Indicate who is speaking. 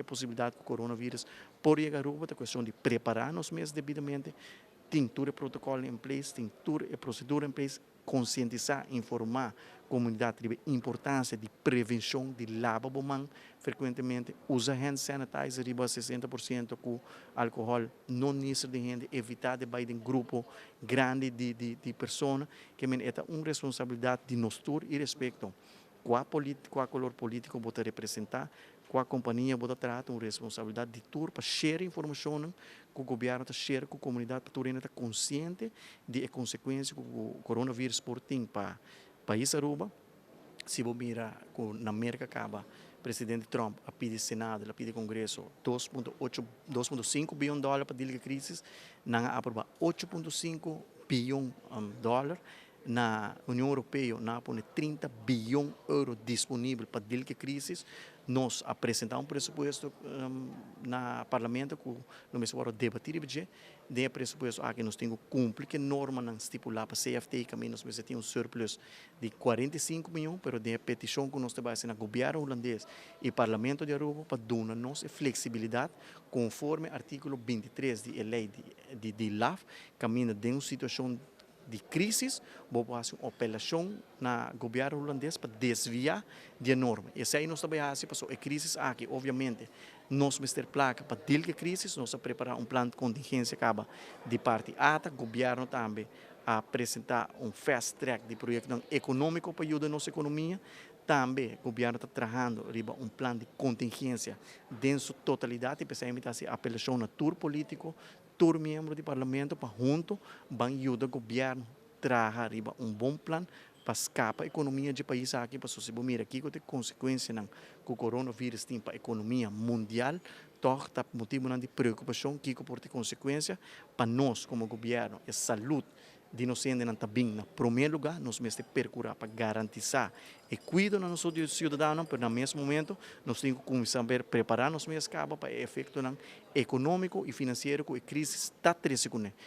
Speaker 1: posibilidad cu coronavirus por yega Aruba. Ta cuestion di prepara nos mes debidamente. Tin tur e protocol in place, tin tur e procedura in place, concientisa, informa comunidad di importancia di prevencion, di laba bo man frecuentemente, usa hand sanitizer riba 60% cu alcohol, no nister di hende, evita di bay den grupo grandi di persona, kiermen e ta un responsabilidad di nos tur irespecto cua color politico bo ta representa, cua compania bo ta traha, un responsabilidad di tur pa share informacion cu gobierno ta share cu comunidad, pa tur ta consciente di e consecuencia cu e coronavirus por tin pa pais Aruba. Si bo mira cu na America caba, presidente Trump a pidi Senado, a pidi Congreso 2.8, 2.5 biyon dollar pa deal cu e crisis, nan a aproba 8.5 biyon dollar. Na Union Europeo, nan a pone 30 biyon euro disponibel pa deal cu e crisis. Nos a presenta un presupuesto na parlamento cu nos mester awor debati e den presupuesto aki. Nos tin cu cumpli cu normanan stipula pa CFT, cu nos mester tin un surplus di 45 miyon, pero den peticion cu nos ta bay na gobierno Hulandes y parlamento di Aruba pa duna nos flexibilidad conforme articulo 23 di ley di LAF, caminda den un situacion di crisis, bo por haci un apelacion na gobierno Hulandes pa desvia di norma. Esey nos tambe ta haci, pasobra e crisis aki, obviamente, nos mester placa pa deal cu e crisis. Nos a prepara un plan di contingencia caba di parti ATA, gobierno tambe a presenta un fast track di proyecto economico pa yuda nos economia. Tambe gobierno ta trahando riba un plan di contingencia den su totalidad y pesey ta apelacion na tur politico, tur miembro di parlamento pa hunto ban yuda gobierno traha riba un bon plan pa scapa economia di pais aki, pa si mira kico ta e consecuencia cu coronavirus tin pa economia mundial, toch ta motibo di preocupacion kico por tin consecuencia pa nos como gobierno. E salud di nos hendenan ta bin na prome lugar. Nos mester percura pa garantisa e cuido na nos ciudadano, mas na mes momento nos tin cu cuminsa prepara nos mes caba pa e efecto economico y financiero cu e crisis ta trece cune.